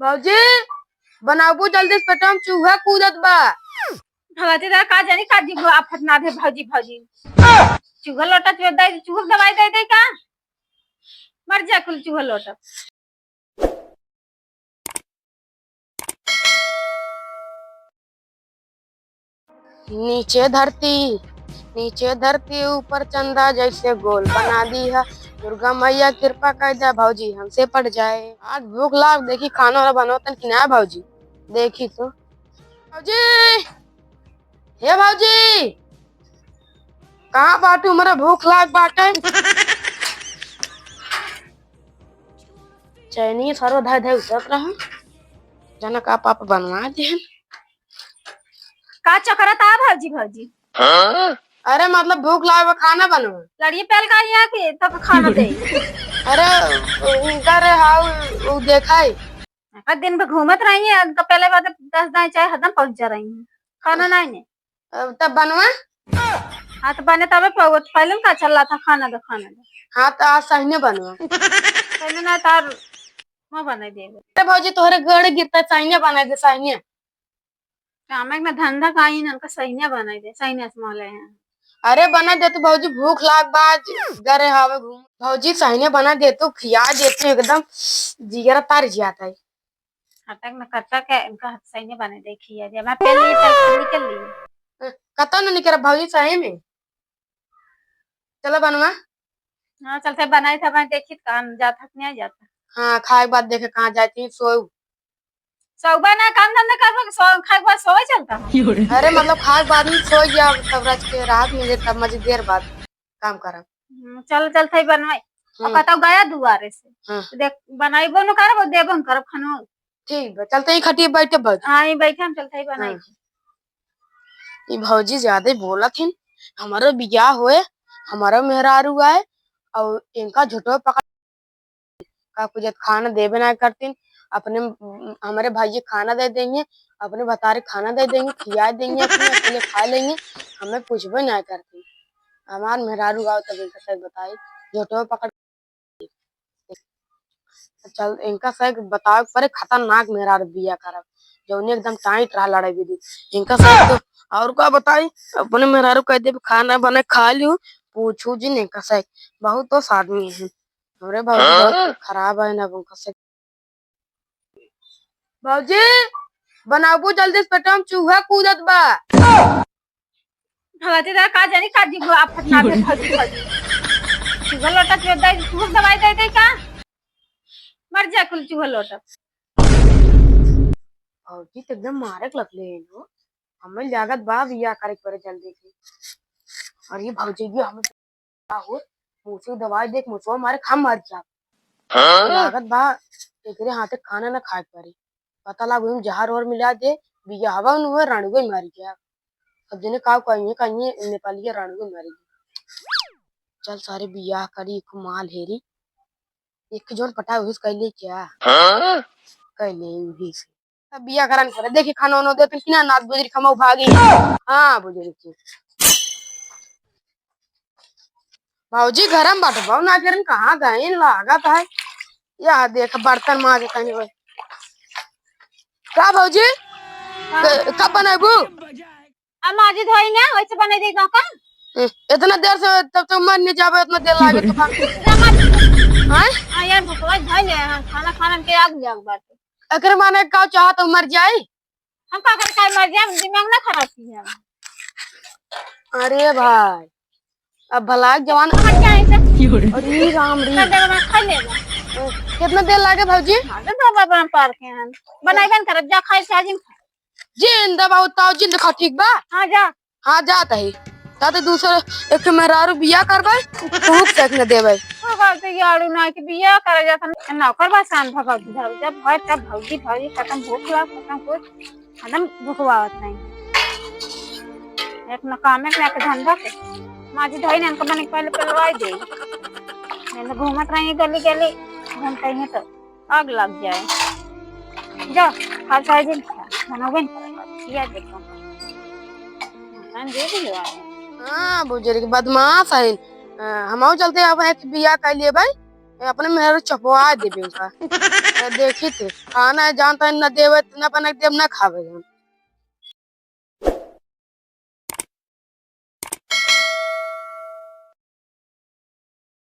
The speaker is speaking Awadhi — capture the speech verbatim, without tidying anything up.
भौजी, बनाबू जल्दी से, पेटवा में चूहा कूदत बा। भगवती दा का जानी का जीव आफत ना दे भौजी, भौजी। चूहा लोटा चूहा दे, चूहा दवाई दे दे का? मर जा कुल चूहा लोटा। नीचे धरती, नीचे धरती, ऊपर चंदा जैसे गोल बना दी है। दुर्गा मैया कृपा कर दे भौजी, हमसे पड़ जाए। आज भूख लाग, देखी खाना वाला बनवतन कि ना भौजी, देखी तो। भौजी, हे भौजी, कहाँ बाटू? हमरा भूख लाग बाटे। चैनी सरवा धाय धाय उतरत रहा, जाना का पापा बनवा देहन। का चकरत आ भौजी, भौजी? अरे मतलब भूख लाग बा, खाना बनवा। लड़िए पहल का यहाँ के तब खाना दे। अरे उनका रे हाउ, उ देखा है। आ दिन भर घूमत रही है, उनका पहले बात दस दाएं चाहे हदम पहुंच जा रही है, खाना नहीं ने। अब तब बनवा। हाँ, तो बने तबे पहुंच, पहले का चल रहा था, खाना दो, खाना दो। हाँ, तो आज सही ने बनवा। पहले ना तार मैं बना देबे। अरे भौजी, तोहरे गड़ गिरता, सही ने बना दे, सही ने। काम एक ना धंधा का ही ना, उनका सही ने बना दे, सही ने असमाले हैं। अरे बना दे तू भौजी, भूख लाग बा, आज गरे हवे घूम। भौजी, सही ने बना दे तू, खिया दे तू, एकदम जिगरा तार जियाता है। खटक न खटक है, इनका हाथ सही नहीं बने, देखिए, जब मैं पहले ही तल निकल ली। कतौ न निकल भौजी, सही में। चलो बनवा। हाँ, चलते बनाई था, मैं देखी काम जाता कि नहीं जाता। हाँ, खाए के बाद देखे कहाँ जाती है, सोऊ। सोबा ना काम धंधा करबो कि सो-, खाए के बाद सोए चलता हूँ। अरे मतलब खाए के बाद में सो गया, तब रच के रात में तब मजे देर बाद काम करब। हम्म, चल, चल, थई बनवाई। और हम्म। कतौ गया दुआरे से। हाँ। देख, बनाइबो न करब, देबो न करब खानो। ठीक बा, चलते ही खटिया बैठे बस। हाँ, ही बैठे हम चलते ही बनाई। हाँ। ई भौजी ज्यादा बोलत हिन, हमारो बियाह होए, हमारो मेहरारू आए, और इनका झूठो पकड़ का पूछत खाना देबे ना करतीन, अपने, हमारे भाई खाना दे देंगे, अपने भतारे खाना दे देंगे, खिया देंगे, अपने अकेले खा लेंगे, हमें पूछबे ना करतीन। हमार मेहरारू आओ तब इनका सही बताई, झोटवा पकड़। चल, इनका सही बतावे के परे, खतरनाक मेहरारू बिया करब, जौने एकदम टाइट रहा लड़ाई भी दी। इनका सही तो और का बताई, अपने मेहरारू कह देब खाना बने खा लियो, पूछू जिन इनका सही, बहुत दोस्त आदमी है। हमरे भौजी बहुत खराब है ना, उनका से। भौजी, बनाबू जल्दी से, पेटवा में चूहा कूदत बा। भगवती दा का जानी का जीव आफत ना दे भौजी, भौजी। चूहा लोटा चूहा दे, चूहा दवाई दे दे का? मर जा कुल चूहा लोटा। भौजी तो एकदम मारे के लगले है नो। हमें लागत बा बियाह करे के पड़े जल्दी से। और ये भौजी भी हमें का हो, मुसवा दवाई देख, मुसवा मारे, हम मर जाब। हाँ? लागत बा, एकरे हाथे खाना ना खाए के पड़ी। पता लाग, ओहिम जहर ओहर मिला दे, बियाहवा न हुए, राणुए मारी गया। अब जने का कहिए, कहिए नेपालिया राणुए मारी गया। चल सारे बियाह करी, खूब माल हेरी। एक जौन पटा उहिस कैले क्या? हाँ? कैले उहिस। तब बिया करन करे। देखी खाना उना देते कि ना, नाथ बुजुर्ग हम भागी। हाँ, बुजुर्ग की। भौजी घरम बाटे, बहु ना करन कहाँ गए लागत है। या देख बर्तन माजे तनी भाई। का भौजी? हाँ। क-, कब बनाबू? अब माजी धोई ना, वैसे बना दे का? ए, इतना देर से तब तो मर नहीं जाबे, इतना देर लागे तो। इतना मत। हैं? हाँ यार, भुखवा धोई ले, हम खाना खाना के आग जाग बाटे। एकरे माने का चाहत हूँ मर जाई? हम का करे, का मर जाए, दिमाग ना खराब की है। अरे भाई, अब भला के जवान मर जाए तो। अरे राम रे। सब जगह में खा लेगा। कितना देर लागे भौजी? हाँ, तो बाबा बना पार के हैं। बनाई बन कर जा, खाए से आज ही खा। जिंदा बा, उताओ जिंद खा, ठीक बा? हाँ, जा। हाँ, जात ही। ता तो दूसर एक ठे मेहरारू बियाह करबै, तू के सेक न देबै। भगवती यारू ना के बियाह करे जात न, नौकर बसान भगवती धरू, जब भर तब भौजी, भौजी खत्म, भूख लाग, खत्म कुछ, खत्म भुखवावत नहीं। एक न काम, एक न एक धंधा के, माजी धोई ने इनका बने के पहले पेलवाई दे। नहीं तो घूमत रही गली गली, घूमते ही तो। आग लग जाए। जा, खा चाहे जिन खा, मना बिन कर, किया देखो। हम दे दियो। हाँ, बुजुर्ग बदमाश है। अ, हमहू चलते अब एक बियाह कर लिए भाई। अपने मेहरारू चपवा देबे उनका। तो देखी थे, खाना है जानता है, न देवे, न बना के देब, न खावे हम।